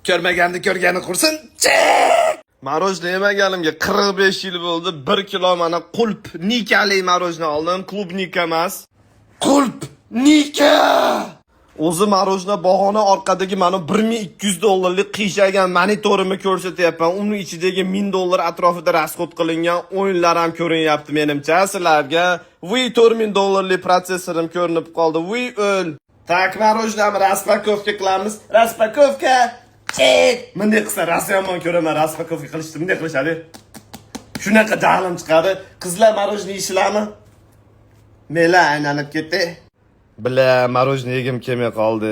Ko'rmaganni ko'rgani qursin. Мороженое yemaganimga 45 yil bo'ldi. 1 kilo mana клубника li мороженое oldim. Клубника emas. Клубника! O'zi мороженое bahona orqadagi mana 1200 dollarlik qiyshaygan monitorimni ko'rsatyapman. Uni ichidagi 1000 dollar atrofida расход qilingan o'yinlar ham ko'rinyapti menimcha sizlarga. Vuy, 4000 dollarlik protsessorim ko'rinib qoldi. Vuy, o'l. Так, мороженое распаковка qilamiz. Распаковка. Chet. Bunday qilsa rosa yomon ko'raman распаковка qilishni. Bunday qilishadi. Shunaqa jahlim chiqadi. Qizlar мороженое yeyishlarmi? Mela aylanib ketdi. Бля, мороженое yegim kelmay qoldi.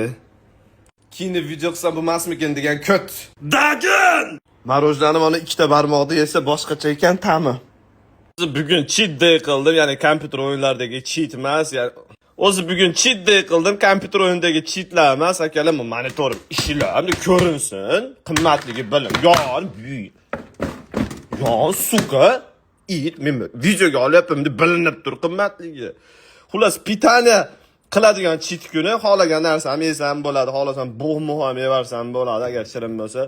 Keyin video qilsam bo'lmasmikin degan ko't. Dagin! Мороженое ni mana ikkita barmoqda yesa boshqacha ekan ta'mi. Bugun cheat day qildim, ya'ni kompyuter o'yinlaridagi cheat emas, ya'ni o'zi bugun cheat day qildim, kompyuter o'yinidagi cheatlar emas, akalar, bu monitorim ishlar, ko'rinsin, qimmatligi bilim. Yon, yon, сука, it, men videoga olyapman, bilinib tur qimmatligi. Xullas, питание qiladigan cheat kuni, xohlagan narsamni yesam bo'ladi, xohlasam bo'g'mu ham yevarsam bo'ladi, agar shirin bo'lsa.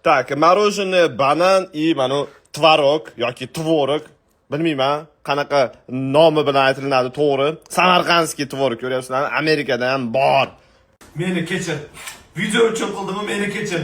Так, мороженое, banan и mana tvorog yoki tvorog, bilmayman qanaqa nomi bilan aytilinadi to'g'ri. Самаркандский творог ko'ryapsizlar, Amerikada ham bor. Meni kechir. Video uchun qildim, meni kechir.